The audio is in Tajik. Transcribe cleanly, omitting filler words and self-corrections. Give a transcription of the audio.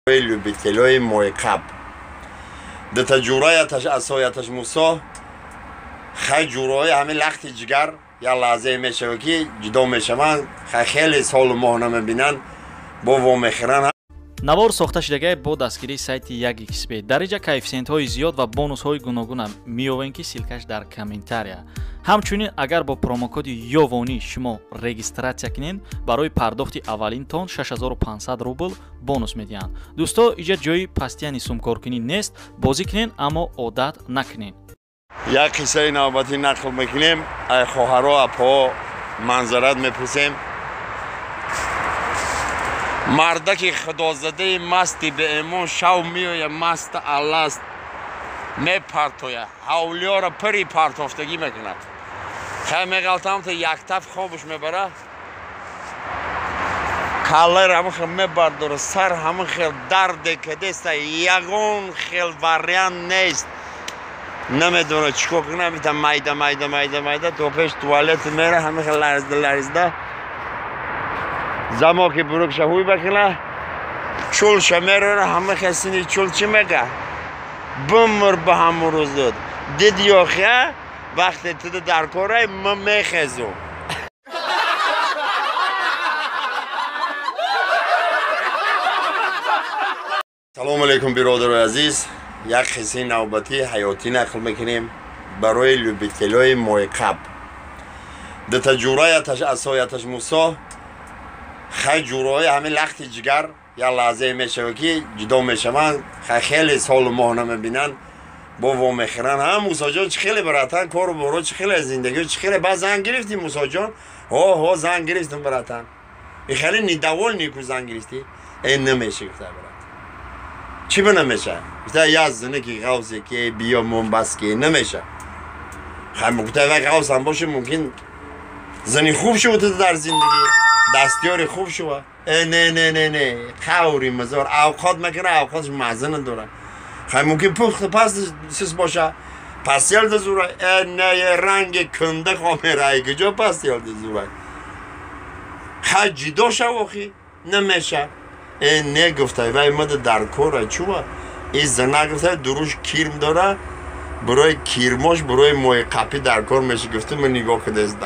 Любителои моиқаб дута ҷураяташ асояташ Мусо хай ҷураҳои ҳамин лахти ҷигар як лаҳзае мешава, ки ҷудо мешаванд, хай хеле солу моҳ намебинанд, бо вомехӯранд. Навор сохта шудагай бо дастгирии сайти 1xb. Дар инҷа коэффисиентҳои зиёд ва бонусҳои гуногуна меёвем, ки ссылкаш дар комментария. Ҳамчунин, агар бо промокоди Ёвонӣ шумо регистратсия кунед, барои пардохти аввалинтон 6500 рубл бонус медиҳанд. Дӯсто, иҷа ҷои пастияни сумкоркунӣ нест. Бозӣ кунед, аммо одат накунед. Як қиссаи навбатӣ нақл мекунем. Ай хоҳаро, апҳо манзарат мепурсем. Мардаки худозадаи масти беэмон шав меоя, маста алласт мепартоя, ҳавлиёро пири партофтагӣ мекунад. Хай меғалтам, то яктаф хобуш мебара, калларо ҳамин хел мебардора, сар ҳамин хел дарде кадеста, ягон хел вариант нест, намедона чӣ кор кунам. Бита майда майда майда майда то пеш туалет мера, ҳамин хел ларзда ларзда замоки бурукша ҳуй бакина, чулша мерора, ҳама хел сини чул чӣ мега: «Бимир ба ҳамун рӯз дод диди охия, вақте туда дар корай ма мехезум». Салому алейкум, биродарои азиз. Як қиссаи навбатии ҳаётӣ нақл мекунем барои любителои моиқаб дута ҷураяташ асояташ Мусо хай ҷураҳои ҳамин лахти ҷигар як лаҳзае мешава, ки ҷудо мешаванд, хай хеле солу моҳ намебинанд, бо вомехӯранд. Ҳа, Мусоҷон, чӣ хеле, братан, кору боро чӣ хеле, зиндагио чӣ хеле? Баъд зан гирифтӣ, Мусоҷон? Ҳо, ҳо, зан гирифтам, братан. И хеле недовольный ку, зан гирифтӣ? Э, намеша, гуфта, брат. Чӣ ба намеша? Гуфта, як зане ки ғавзе ки биё монбас ки намеша. Хай, гуфта, вай ғавзам боше, мумкин зани хуб шува, ту дар зиндагӣ дастёри хуб шува. Э, не, не, не, не, қаври мазор авқот мекуна, авқотш мазза надора. Хай, мумкин пухту пас сис боша, пастел дазура. Э, не, ранги кунда хомерай, куҷо пастел дазура? Хай, ҷидо шав, охи намеша. Э, не, гуфта, вай мада дар кора чува и зана, гуфта, дуруш кирм дора, барои кирмош, барои мои қапӣ дар кор меша, гуфта, ман нигоҳ кадаст.